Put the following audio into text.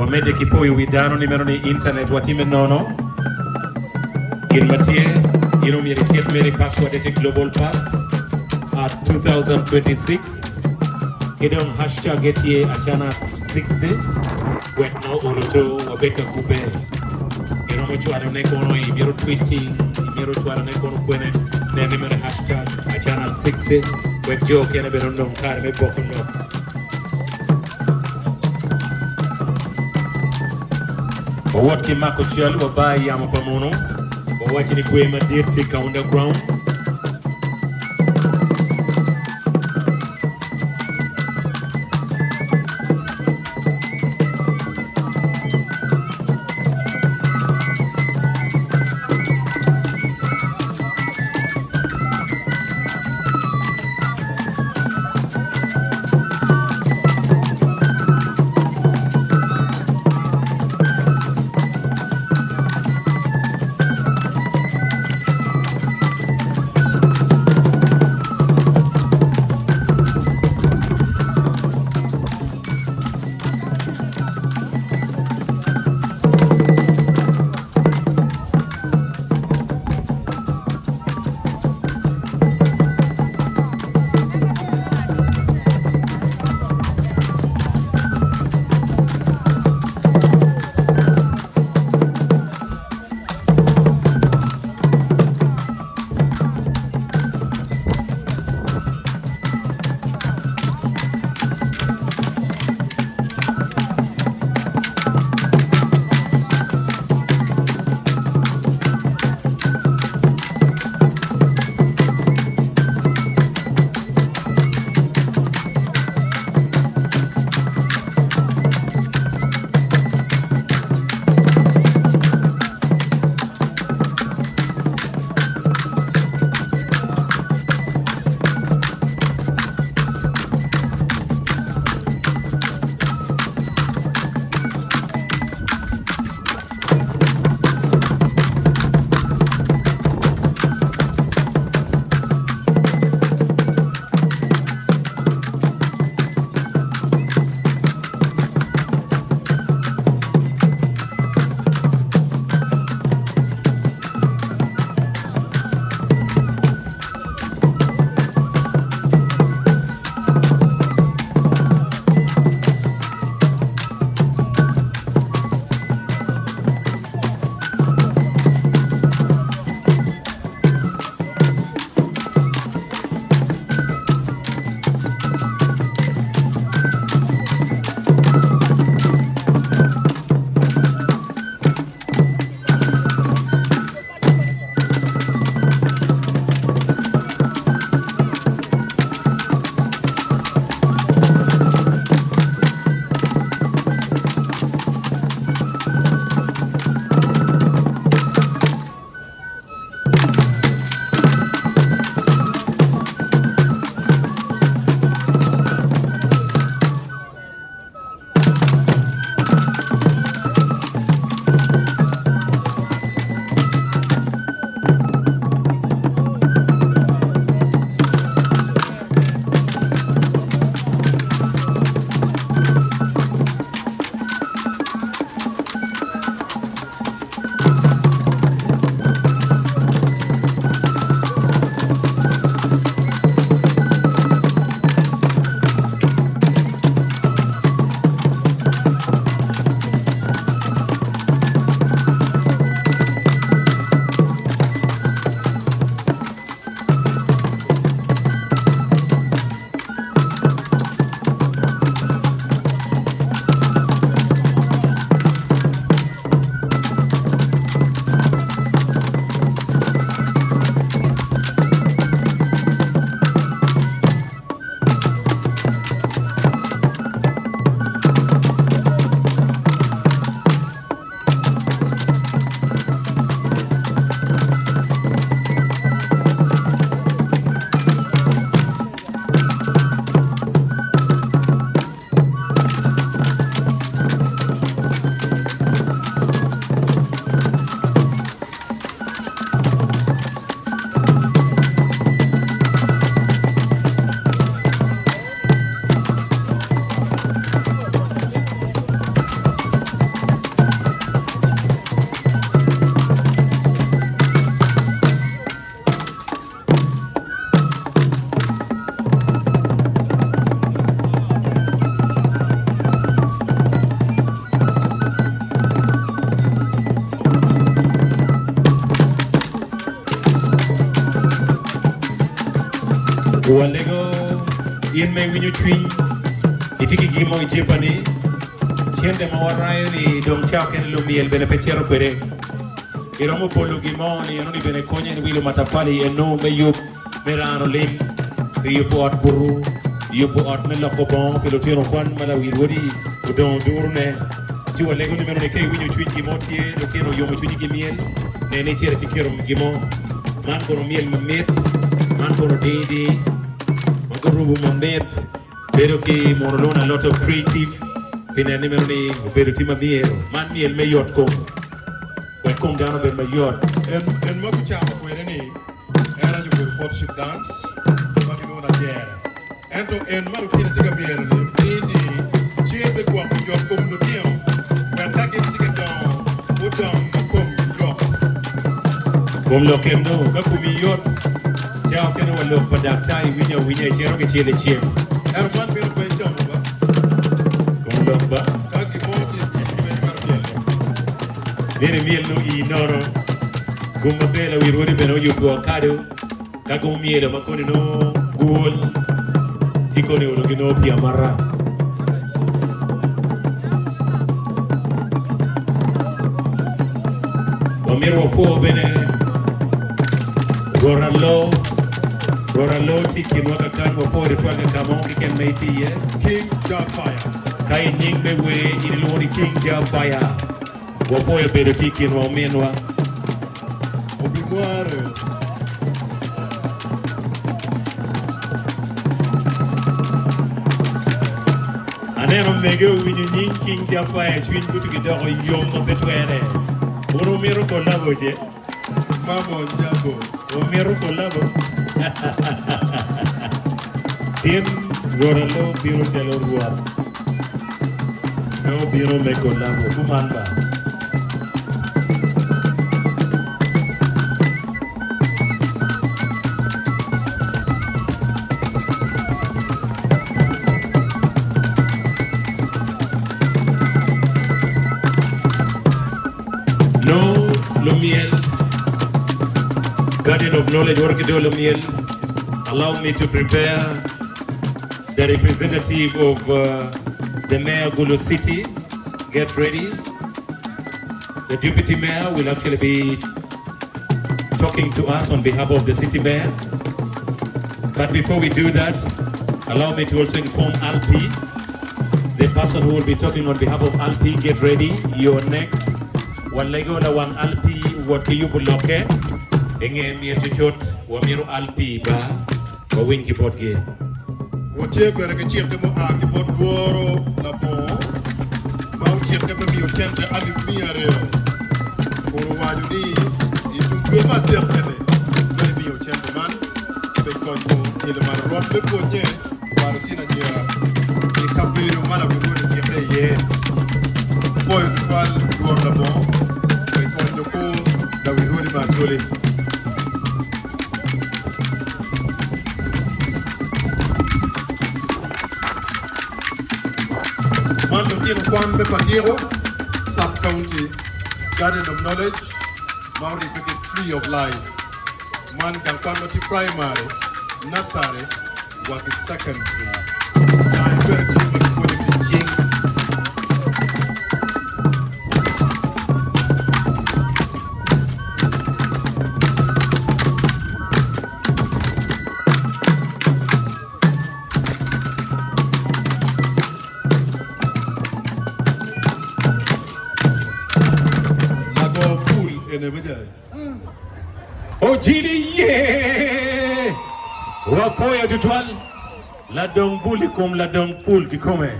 Wamedde ki poyo wi dano ni meno ni intanet watime nono. Gin ma tye, in omyero icit mere i password tye global path at 2026 ki dong hashtag tye acana 60 wek nongo olo to wabed ka kubbe. Iromo cwalo ne kono imito tweeting, imito cwalo ne kono kwene, nen ni meno hashtag acana 60 wek jo okene bene onong kare me boko lok. Wawot ki mako cal wa bar i yamo pa munu, wawaco ni kwer madit tye i Kaunda Ground. Walego in ma iwinyo cwiny itye ki gin mo i jebani, cente ma warayo ni dong cawa kene lumyel bene pe cito kwede. Iromo bolo gin mo ni enoni bene konyo en wilo matafali eno me yub me rano lim pi yubo ot butu, yubo ot me loko bongo pi lutino kwan ma lawil wodi odongo durune. Ci walego ni meno ni ka iwinyo cwiny gin mo tye lutino oyomo cwinyi ki myel, ne ni icito ci iketo gin mo. Man kono myel mamit, man kono ding ding ma gurubo mamit bedo ki mono lwongo ni a lot of creative pi neno ni meno ni obedo tye ma myero. Man myel me yot kom wek kom dano obed mayot. En en ma gucako kwede ni en aye obedo courtship dance ma gilwongo ni ajere. Ento en ma lutino tye ka myero-ni ni ni tye me gwoko yot kom lutino wek ka gin tye ka dongo gudong ma komgi yot. Kom lok eno, ka komi yot, ca okene wa lok pa daktar iwinyo awinya icito ki cel i ceng. Ento man mito pe icamo ba. Kom lok ba. Ka gin mo tye i komi pe itwero myelo. Myero imyel nongo ii nono. Gum maber lawi rwodi bene oyubo kado. Ka gumyelo ma koni nongo guol, ci koni olo ginongo pii amata. Wamito wapwo bene Rwot Aloo. Rwot Aloo tye i kinwa kakany, wapwo tutwal ka ka mo keken ma itye iye. King Jah Fire. Ka i nying me wer in ilwongo ni King Jah Fire, wapwoyo bedo tye i kinwa ominwa. Obimware. Aneno omege owinyo nying King Jafaya cwiny gutu gidoko yom ma pe twere. Wun wumito kolabo ce? Mamo nyabo. Wumito kolabo? Tin Rwot Aloo bino calo Rwot me obino me kolabo kuman ba. No Lumiel, Garden of Knowledge woto ki dolo myel. Allow me to prepare the representative of the Mayor Gulu City. Get ready. The Deputy Mayor will actually be talking to us on behalf of the City Mayor. But before we do that, allow me to also inform Alpi, the person who will be talking on behalf of Alpi, get ready, you're next. Walego lawang Alpi wot ki yubo lokke i nge myel cucut, wamito Alpi ba wawiny ki botgi. Watye bene ki cikke mua ki bot Lworo Labongo ma ocikke me miyo cente alip miaryo kun owaco ni i tum dwe me adek eni me emiyo cente man pi konyo kelo malo rwom me pwonye pa lutino anyira i kabedo ma lawirwod ocikke iye. Apwoyo tutwal Lworo Labongo pi konyo kor lawirwodi me Acholi. Man lutino kwan me Patiko Sub-County Garden of Knowledge ma oribbe ki Tree of Life. Man gang kwan ma tye primary, nursery wa ki secondary. Kany bene tye ma kipwonyo tic cing. Lago pul ene me jai. Ojili ye! Wapwoyo tutwal ladong bul i kom ladong pul kikome.